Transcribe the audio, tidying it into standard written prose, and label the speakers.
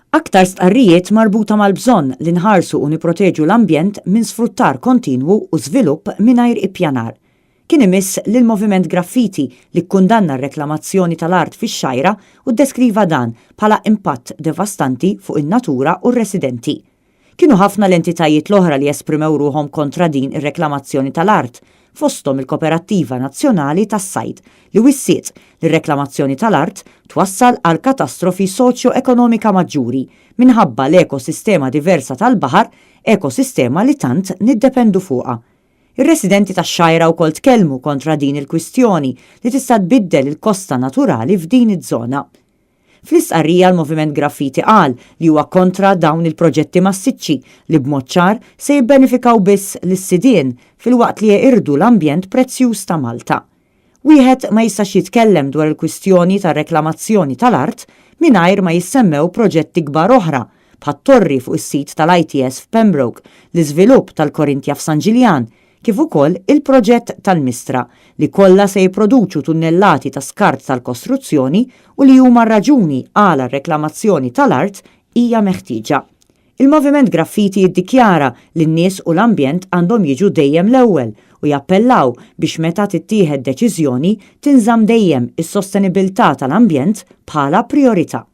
Speaker 1: Aktar stqarrijiet marbuta mal-bżonn li nħarsu u nipproteġu l-ambjent minn sfruttar kontinwu u żvilupp mingħajr ippjanar. Kien imiss lill-Moviment Graffiti li kkundanna r-reklamazzjoni tal-art fix-Xgħajra u ddeskriva dan bħala impatt devastanti fuq in-natura u r-residenti. Kienu ħafna l-entitajiet l-oħra li esprimew ruħhom kontra din ir-reklamazzjoni tal-art, fosthom il-Koperattiva Nazzjonali tas-Sajd li wissiet li r-reklamazzjoni tal-art twassal għal katastrofi soċjo-ekonomika maġġuri minħabba l-ekosistema diversa tal-baħar, ekosistema li tant niddependu fuqha. Ir-residenti tax-Xgħajra wkoll tkellmu kontra din il-kwistjoni li tista' tbiddel il-kosta naturali f'din iż-żona. Fl-istqarrija l-Moviment Graffiti qal li huwa kontra dawn il-proġetti massiċċi li b'mod ċar se jibbenefikaw biss lis-sidien filwaqt li jeqirdu l-ambjent prezzjuż ta' Malta. Wieħed ma jistax jitkellem dwar il-kwistjoni tar-reklamazzjoni tal-art mingħajr ma jissemmew proġetti kbar oħra bħat-torri fuq is-sit tal-ITS f'Pembroke, l-iżvilupp tal-Korinthia f'San Ġiljan, kif ukoll il-proġett tal-Mistra li kollha se jipproduċu tunnellati ta' skart tal-kostruzzjoni u li huma r-raġuni għala r-reklamazzjoni tal-art hija meħtieġa. Il-Moviment Graffiti jiddikjara li n-nies u l-ambjent għandhom jiġu dejjem l-ewwel u jappellaw biex meta tittieħed deċiżjoni tinżamm dejjem is-sostenibilità tal-ambjent bħala prijorità.